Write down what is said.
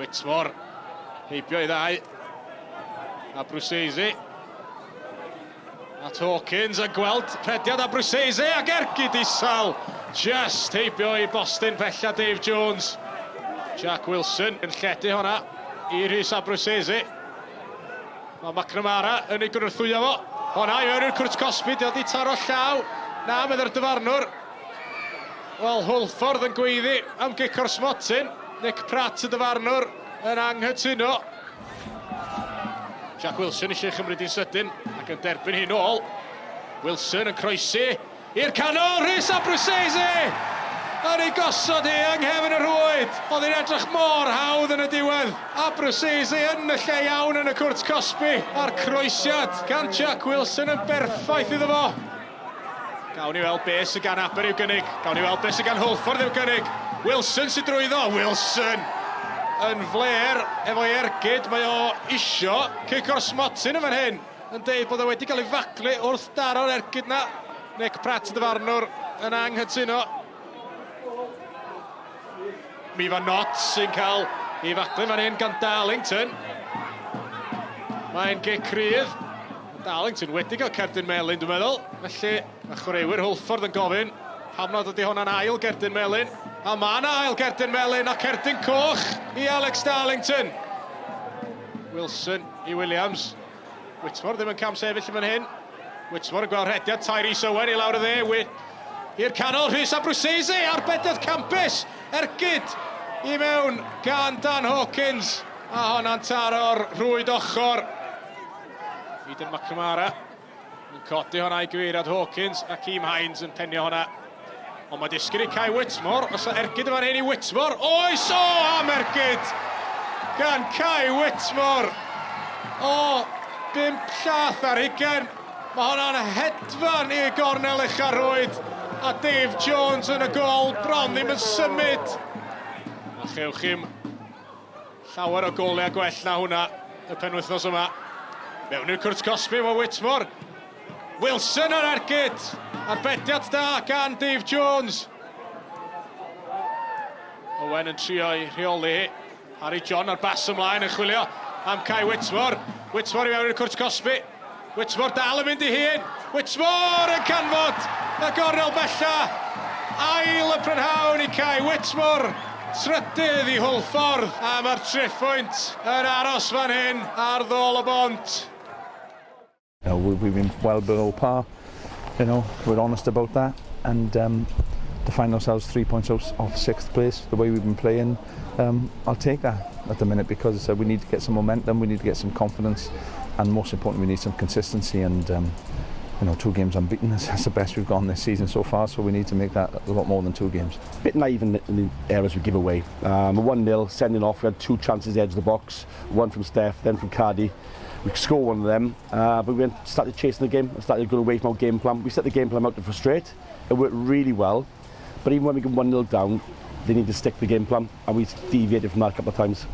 Whitmore, heibio i ddau. Abbruzzese. At Hawkins yn gweld rhediad Abbruzzese ac ergyd isel. Just heibio i bostyn pella Dave Jones. Jack Wilson yn lledu honna i Rhys Abbruzzese. Mae McNamara yn ei gynorthwyo fo. Honna i mewn i'r cwrt cosbi, di di taro llaw. Na, meddai'r dyfarnwr. Wel, Hwlffordd yn gweiddi am gic o'r smotyn. Nick Pratt y dyfarnwr yn anghytuno. Jack Wilson eisiau chymryd hi'n sydyn ac yn derbyn hi'n ôl. Wilson yn croesi i'r canol, Rhys Abbruzzese! Yn ei gosod hi yng nghefn y rhwyd. Oedd hi'n edrych mor hawdd yn y diwedd. Abbruzzese yn y lle iawn yn y cwrt cosbi. A'r croesiad gan Jack Wilson yn berffaith iddo fo. Gawn ni weld beth sydd gan Aber i'w gynnig. Gawn ni weld beth sydd gan Hwlffordd i'w gynnig. Wilson sydd drwyddo. Wilson yn fler efo'i ergyd. Mae o isio cic o'r smotyn yn fan hyn. Yn deud bod o wedi cael ei faglu wrth daro'r ergyd na. Nick Pratt y dyfarnwr yn anghytuno. Mifa Knott sy'n cael ei faglu fan hyn gan Darlington. Mae'n gic rhydd. Darlington wedi cael cerdyn melyn, dwi'n meddwl. Felly, mae chwaraewyr Hwlffordd yn gofyn pam nad ydy hwnna'n ail gerdyn melyn. A mae yna ail gerdyn melyn a cerdyn coch i Alex Darlington. Wilson i Williams. Whitmore ddim yn cam sefyll yn fan hyn. Whitmore yn gweld rhediad Tyrese Owen i lawr y dde. I'r canol, Rhys Abbruzzese ar bedydd campus. Ergyd i mewn gan Dan Hawkins. A honna'n taro'r rhwyd ochr. Eden McNamara yn codi honna i gyfeiriad Hawkins a Keem Hines yn penio honna. Ond mae disgyn i Kai Whitmore. Os ergyd yma'n hyn i Whitmore. Oes o am ergyd gan Kai Whitmore. O, 5 llath ar hugen. Mae honna'n hedfan i gornel ucha'r rhwyd. A Dave Jones yn y gol, bron ddim yn symud. A chewch chi'm llawer o goliau gwell na hwnna y penwythnos yma. Mewn i'r cwrt cosbi efo Whitmore. Wilson ar ergyd. Arbediad da gan Dave Jones. Owen yn trio i rheoli hi. Harry John ar bas ymlaen yn chwilio am Kai Whitmore. Whitmore i mewn i'r cwrt cosbi. Whitmore dal yn mynd i hun. Whitmore yn canfod y gornel bella. Ail y prynhawn i Kai Whitmore. Trydydd i Hwlffordd. A mae'r triphwynt yn aros fan hyn ar ddôl y bont. You know, we've been well below par. We're honest about that. And to find ourselves 3 points off sixth place, the way we've been playing, I'll take that at the minute because we need to get some momentum, we need to get some confidence, and most importantly, we need some consistency. And two games unbeaten, that's the best we've gone this season so far. So we need to make that a lot more than two games. Bit naive in the errors we give away. 1-0, sending off, we had two chances edge of the box, one from Steph, then from Cardi. We score one of them, but we went, started chasing the game, started going away from our game plan. We set the game plan out to frustrate. It worked really well, but even when we get 1-0 down, they need to stick to the game plan, and we deviated from that a couple of times.